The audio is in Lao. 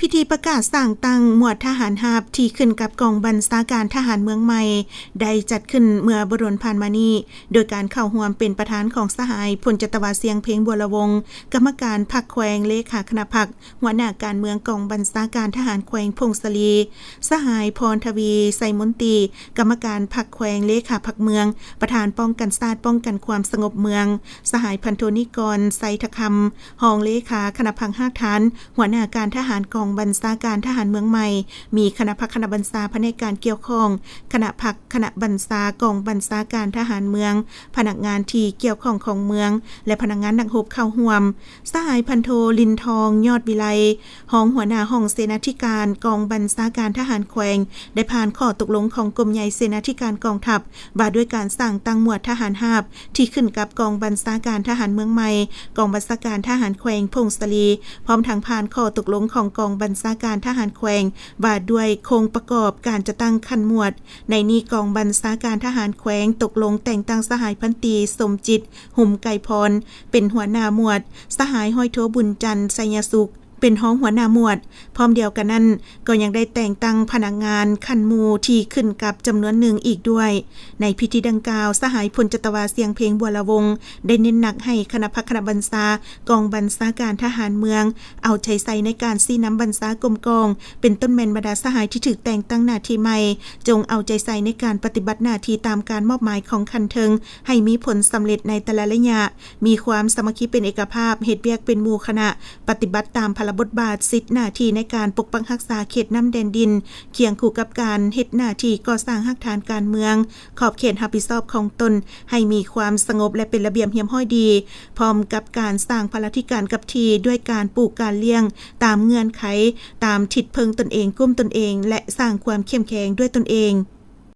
ພິທີປະກາດສ້າງຕັ້ງໝວດທະຫານຮາບທີ່ຂຶ້ນກັບກອງບັນຊາການທະຫານເມືອງໃໝ່ ໄດ້ຈັດຂຶ້ນເມື່ອບໍ່ດົນຜ່ານມານີ້ ໂດຍການເຂົ້າຮ່ວມເປັນປະທານຂອງສະຫາຍ ພົນຈັດຕະວາ ຊຽງເພັງ ບົວລະວົງ, ກຳມະການພັກແຂວງ, ເລຂາຄະນະພັກ, ຫົວໜ້າການເມືອງກອງບັນຊາການທະຫານແຂວງຜົ້ງສາລີ, ສະຫາຍ ພອນທະວີ ໄຊມົນຕີ, ກຳມະການພັກແຂວງ, ເລຂາພັກເມືອງ, ປະທານປ້ອງກັນຊາດ, ປ້ອງກັນຄວາມສະຫງົບເມືອງ, ສະຫາຍ ພັນໂທ ນິກອນ ໄຊທະຄຳ, ຮອງເລຂາຄະນະພັກຮາກຖານ, ຫົວໜ້າການທະຫານກອງບັນຊາການທະຫານເມືອງໃໝ່, ມີຄະນະພັກຄະນະບັນຊາພະແນກການກ່ຽວຂ້ອງ, ຄະນະພັກຄະນະບັນຊາກອງບັນຊາການທະຫານເມືອງ, ພະນັກງານທີ່ກ່ຽວຂ້ອງຂອງເມືອງ ແລະ ພະນັກງານນັກຮົບເຂົ້າຮ່ວມ. ສະຫາຍ ພັນໂທ ລິນທອງ ຍອດວິໄລ, ຮອງຫົວໜ້າຫ້ອງເສນາທິການກອງບັນຊາການທະຫານແຂວງ ໄດ້ຜ່ານຂໍ້ຕົກລົງຂອງກົມໃຫຍ່ເສນາທິການກອງທັບ ວ່າດ້ວຍການສ້າງຕັ້ງໝວດທະຫານຮາບ ທີ່ຂຶ້ນກັບກອງບັນຊາການທະຫານເມືອງໃໝ່, ກອງບັນຊາການທະຫານແຂວງຜົ້ງສາລີ, ພ້ອມທັງຜ່ານຂໍ້ຕົກລົງຂອງກອງບັນຊາການທະຫານແຂວງ ວ່າດ້ວຍໂຄງປະກອບການຈັດຕັ້ງຂັ້ນໝວດ. ໃນນີ້ກອງບັນຊາການທະຫານແຂວງຕົກລົງແຕ່ງຕັ້ງສະຫາຍ ພັນຕີ ສົມຈິດ ຫຸມໄກພອນ ເປັນຫົວໜ້າໝວດ, ສະຫາຍ ຮ້ອຍໂທ ບຸນຈັນ ໄຊຍະສຸກ ເປັນຮອງຫົວໜ້າໝວດ. ພ້ອມດຽວກັນນັ້ນ ກໍຍັງໄດ້ແຕ່ງຕັ້ງພະນັກງານຂັ້ນໝູ່ທີ່ຂຶ້ນກັບຈຳນວນໜຶ່ງອີກດ້ວຍ. ໃນພິທີດັ່ງກ່າວ, ສະຫາຍ ພົນຈັດຕະວາ ຊຽງເພັງ ບົວລະວົງ ໄດ້ເນັ້ນໜັກໃຫ້ຄະນະພັກຄະນະບັນຊາກອງບັນຊາການທະຫານເມືອງ ເອົາໃຈໃສ່ໃນການຊີ້ນຳບັນຊາກົມກອງ, ເປັນຕົ້ນແມ່ນບັນດາສະຫາຍທີ່ຖືກແຕ່ງຕັ້ງໜ້າທີ່ໃໝ່, ຈົ່ງເອົາໃຈໃສ່ໃນການປະຕິບັດໜ້າທີ່ຕາມການມອບໝາຍຂອງຂັ້ນເທິງ ໃຫ້ມີຜົນສຳເລັດໃນແຕ່ລະໄລຍະ, ມີຄວາມສາມັກຄີເປັນເອກະພາບ, ເຮັດວຽກເປັນໝູ່ຄະນະ, ປະຕິບັດຕາມພາລະບົດບາດ, ສິດ, ໜ້າທີ່ໃນການປົກປັກຮັກສາເຂດນ້ຳແດນດິນ, ຄຽງຄູ່ກັບການເຮັດໜ້າທີ່ກໍ່ສ້າງຮາກຖານການເມືອງ, ຂອບເຂດຮັບຜິດຊອບຂອງຕົນ ໃຫ້ມີຄວາມສະຫງົບ ແລະ ເປັນລະບຽບຮຽບຮ້ອຍດີ, ພ້ອມກັບການສ້າງພາລະທິການກັບທີ່ດ້ວຍການປູກການລ້ຽງຕາມເງື່ອນໄຂ, ຕາມທິດເພິ່ງຕົນເອງ, ກຸ້ມຕົນເອງ ແລະ ສ້າງຄວາມເຂັ້ມແຂງດ້ວຍຕົນເອງ.